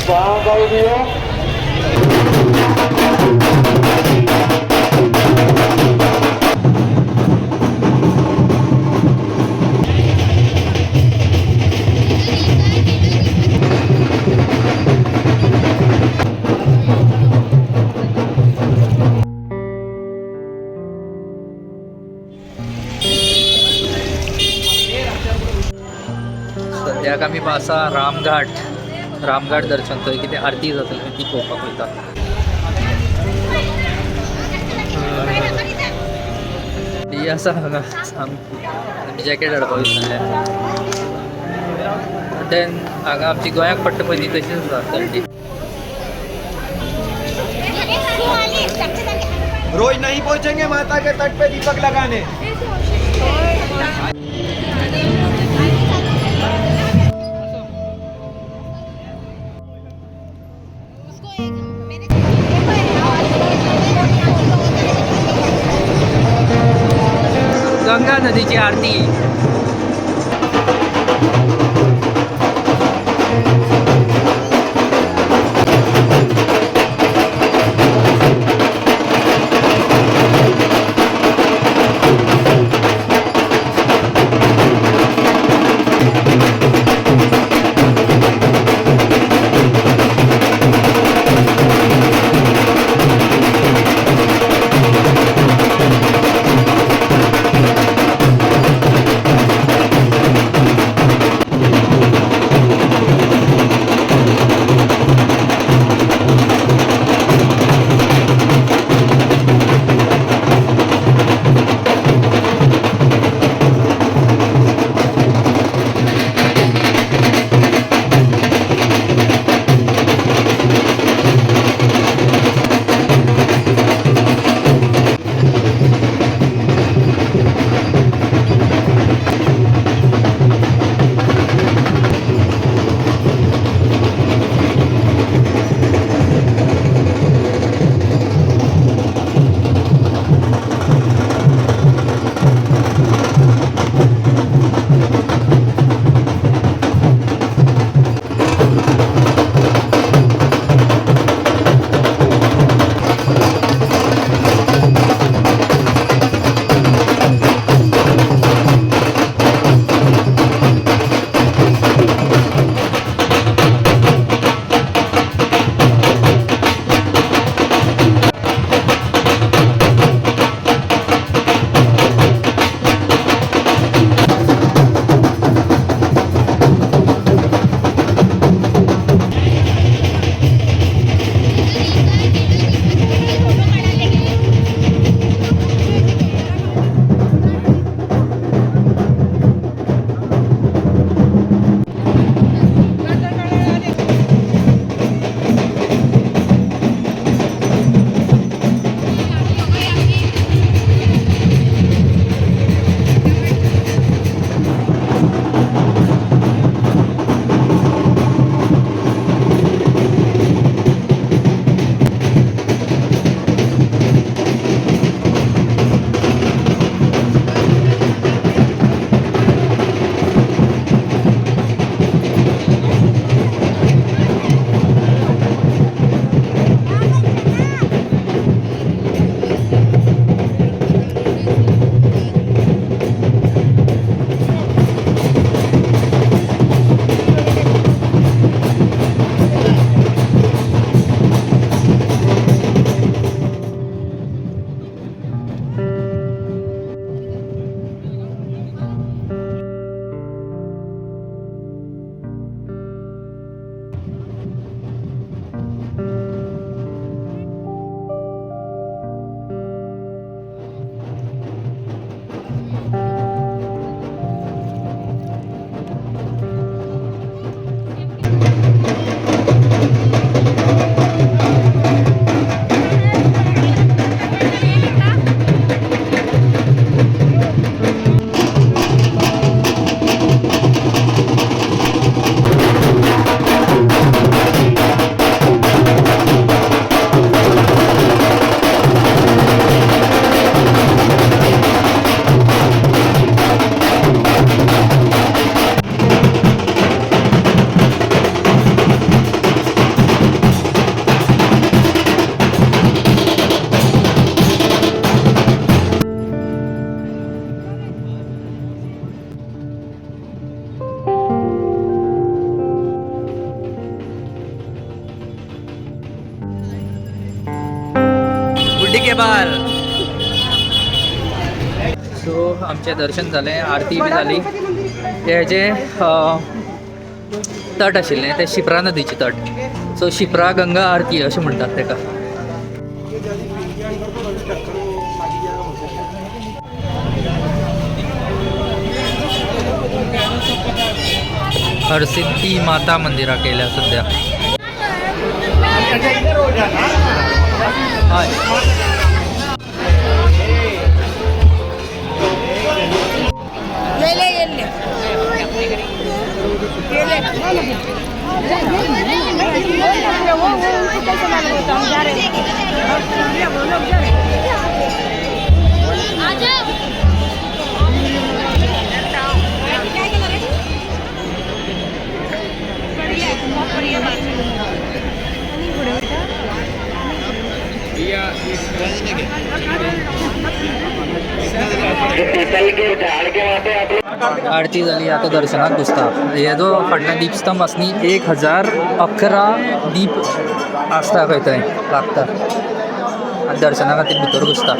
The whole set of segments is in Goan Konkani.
सद्याक आमी आसा रामघाट. रामघाट दर्शन, थंय कितें आरती जातली ती पळोवपाक वयता. ही आसा हांगा सामकी, आमी जॅकेट हाडपाक विसरले. देन हांगा आमची गोंयाक पडटा पळय ती तशीच आसा थंडी. रोज नहीं पहुंचेंगे माता के तट पे दीपक लगाने. गंगा नदीची आरती. बाल. सो आमचें दर्शन जालें, आरती बी जाली. हे जे तट आशिल्लें तें शिप्रा नदीचें तट. सो शिप्रा गंगा आरती अशें म्हणटात ताका. हरसिद्धी माता मंदिराक येयल्या सद्या. हय. ले ले ये ले ये ले. वो वो उनको कैसे मालूम होता? हम जा रहे हैं, वो लोग जा रहे हैं. आरती जाली, आतां दर्शनाक घुसता. हे जो फाटल्यान दीपस्तंभ आसा न्ही, 1011 दीप आसता खंय थंय लागता आनी दर्शना खातीर भितर घुसता.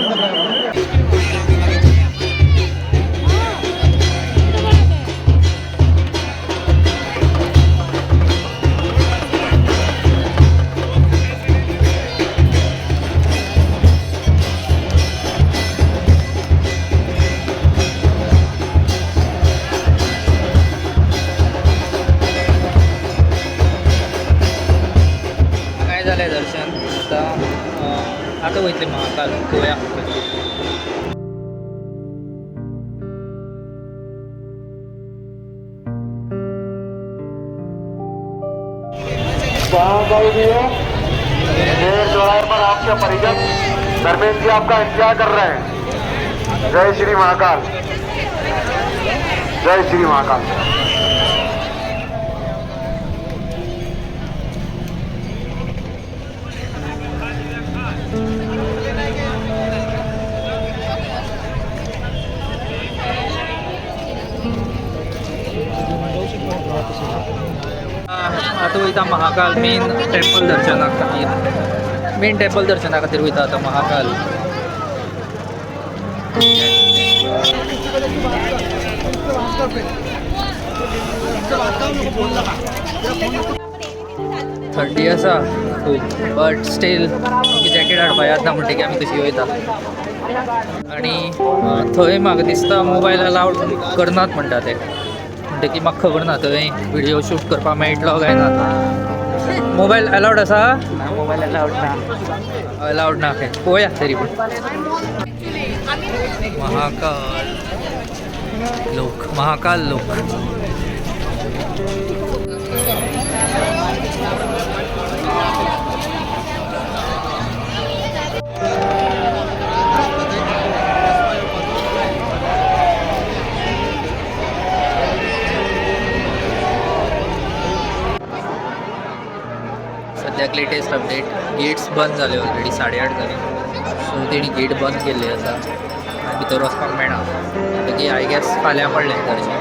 काय जालें दर्शन. आतां आतां वयतले महाकाल पळोवया. चौराहे पर आपके परिजन धर्मेंद्र जी आपका इंतजार कर रहे हैं. जय श्री महाकाल, जय श्री महाकाल. आतां वयता महाकाल मेन टेम्पल दर्शना खातीर. मेन टेम्पल दर्शना खातीर वयता आतां महाकाल. थंडी आसा खूब, बट स्टील आमकां जॅकेट हाडपा याद ना म्हणटकीर आमी तशी वयता. आनी थंय म्हाका दिसता मोबायल अलावड करनात म्हणटा ते, म्हणटकीर म्हाका खबर ना थंय व्हिडियो शूट करपाक मेळटलो काय ना. मोबायल अलावड आसा? मोबाईल अलाउड ना. अलावड ना खंय. पळोवया तरी पूण. महाकाल लोक, महाकाल लोक. सद्याक लेटेस्ट अपडेट, गेट्स बंद जाले ऑलरेडी. 8:30 जाली. सो तेणी गेट बंद केल्ले आसा आनी भितर वचपाक मेळना. म्हणटकीर I guess फाल्यां पडलें दर्शन.